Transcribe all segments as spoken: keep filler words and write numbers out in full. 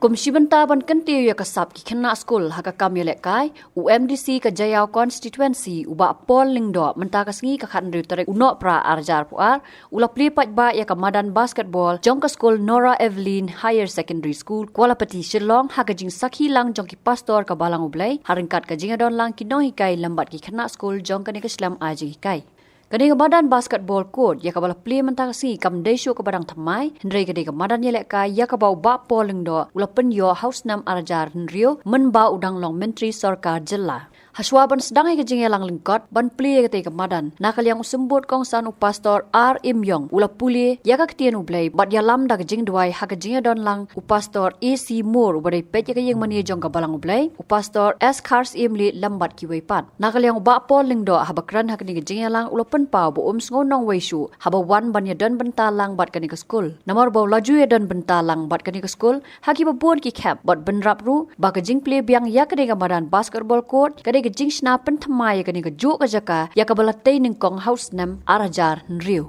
Kum shi bynta ban kyntiew ïa ka sap ki khynnah skul ha ka kam ïalehkai, u M D C ka Jaïaw constituency u Bah Paul Lyngdoh mynta ka sngi ka khathynriew tarik u Nohprah arhajar arphew u la plie paidbah ïa ka madan basketball jong ka skul Nora Evelyn Higher Secondary School, Kwalapati, Shillong ha ka jingsakhi lang jong ki pastor ka Balang U Blei ha ryngkat ka jingïadon lang ki nonghikai lem bad ki khynnah skul jong kane ka shlem ai jinghikai. Kane ka madan basketball court ïa kaba la plie mynta ka sngi kam dei shuh kaba dang thymmai, hynrei ka dei ka madan ïalehkai ïa kaba u Bah Paul Lyngdoh u la pynïoh ha u snem arhajar hynriew mynba u dang long myntri sorkar jylla. Hashwa ban sdang ïa ka jingïalang lyngkot ban plie ïa katei ka madan, na ka liang u symbud kongsan u Pastor R Imïong u la pule ïa ka ktien U Blei bad ïalam da ka jingduwai ha ka jingïadon lang u Pastor A C Moore uba dei peit ïa ka ïingmane jong ka Balang U Blei, u Pastor S Kharsyiem Lih lem bad kiwei pat. Na ka liang u Bah Paul Lyngdoh haba kren ha kane ka jingïalang u la pynpaw ba um sngew nongwei shuh haba wan ban ïadon bynta lang bad kane ka skul. Namar ba u la ju ïadon bynta lang bad kane ka skul ha kiba bun ki khep bad bynrap ruh ba ka jingplie biang ïa kane ka madan basketball court ka dei ka jingshna pynthymmai ïa kane kajuh ka jaka ïa kaba la tei nyngkong ha u snem arhajar hynriew.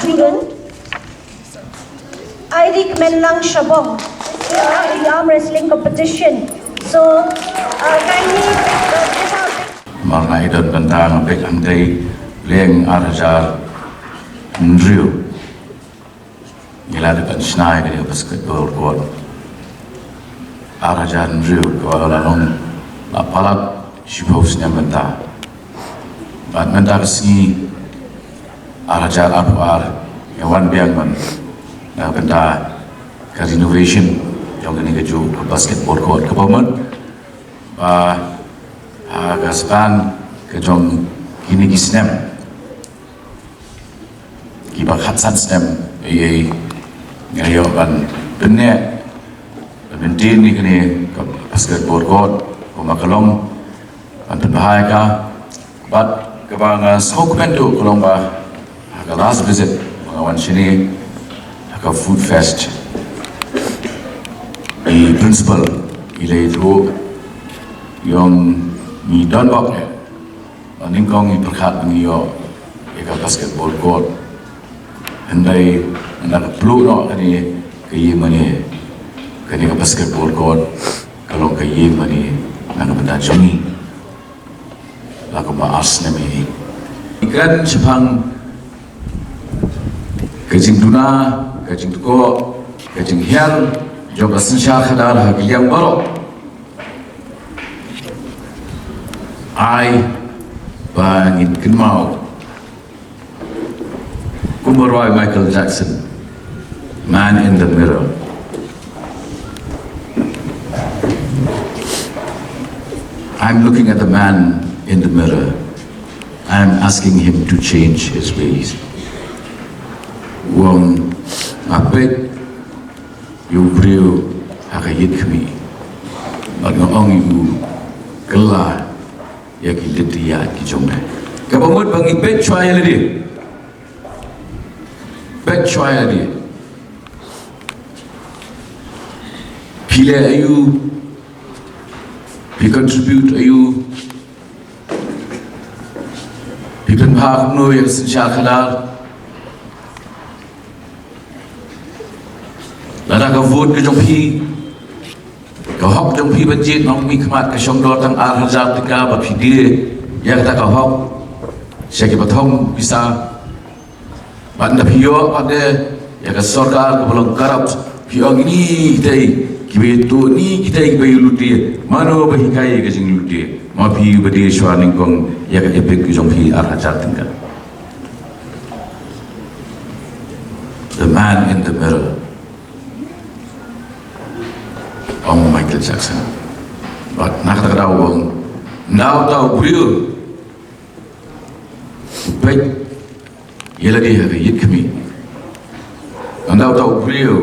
Student, Irene Menlang Shabong, this year in the arm wrestling competition. So, uh, kindly, uh, give our big Mar nga i don bynta nga peit hangtei, leng arhajar hynriew. Ngi la dep ban shna ïa kane ka basketball court. Arhajar hynriew kaba la long la palat shiphew snem mynta. Bad mynta ka sngi arhajar arphew ar nga wan biang man na ka bynta ka renovation jong kane kajuh ka basketball court kaba mut ba ha ka span ka jong kine ki snem kiba khatsan snem, ei, ei, nga ïoh ban pynneh ban maintain ïa kane ka basketball court kumba ka long, ban pynbha ïa ka. Bad kaba nga sngewkmen duh ka long ba ha ka last visit ba nga wan shane ha ka food fest, i principal i la ïathuh ïa nga, ngi don bok eh ba nyngkong ngi pyrkhat ba ngi ïoh ïa ka basketball court. Hynrei ynda ka pluh noh kane ka ïingmane, kane ka basketball court ka long ka ïingmane na ka bynta jong ngi. La kumba ar snem hi. Ngi kren shaphang ka jingduna, ka jingdkhoh, ka jinghiar jong ka synshar khadar ha ki liang baroh. Ai ba ngin kynmaw kumba rwai Michael Jackson, Man in the Mirror. I'm looking at the man in the mirror. I'm asking him to change his ways. Wong nga peit ïa u briew ha ka ïit khmih. Bad nga ong ïa u kylla ïa ki lynti ïaid ki jong me. Kaba mut ba ngi peit shuwa ïa lade. Peit shuwa ïa lade. Phi leh aïu? Phi contribute aïu? Phi pynbha kumno ïa ka synshar khadar? Lada ka vote ka jong phi, ka hok jong phi ban jied nongmihkhmat ka shong dor tang ar hajar tyngka ba phi die ïa kata ka hok sha ki pathong pisa. Bad ynda phi ïoh pat de ïa ka sorkar kaba long corrupt, phi ong ini kitei kiba ïathuh, ini kitei kiba ïalute. Mano ba hikai ïa ka jinglute? Ma phi ba die shuwa nyngkong ïa ka EPIC ka jong phi ar hajar tyngka. The man in the mirror, ong Michael Jackson. Bad na kata ka daw ong, ynda uta u briew u peit ïa lade ha ka ïit khmih, ynda uta u briew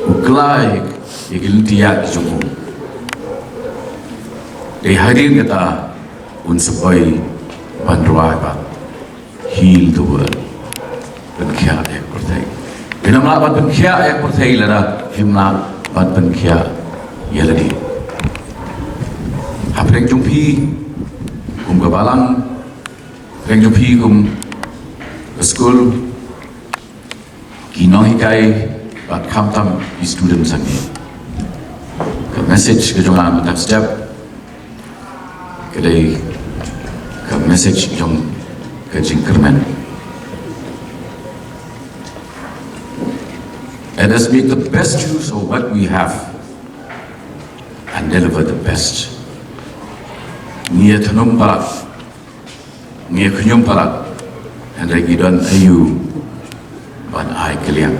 u kylla ïa ki lynti ïaid ki jong u, dei hadien kata un sa poi ban rwai ba Heal the world. Pynkhiah ïa ka pyrthei. Phim lah ban pynkhiah ïa ka pyrthei lada phim lah ban pynkhiah ïa lade. Pyrshang jong phi kum ka balang, pyrshang jong phi kum ka skul, ki nonghikai bad khamtam ki student sangeh. Ka message ka jong nga mynta step ka dei ka message jong ka jingkyrmen. Let us make the best use of what we have and deliver the best. Ngi ïa thnum palat, ngi ïa khñium palat, hynrei ngi don aïu ban ai kylliang.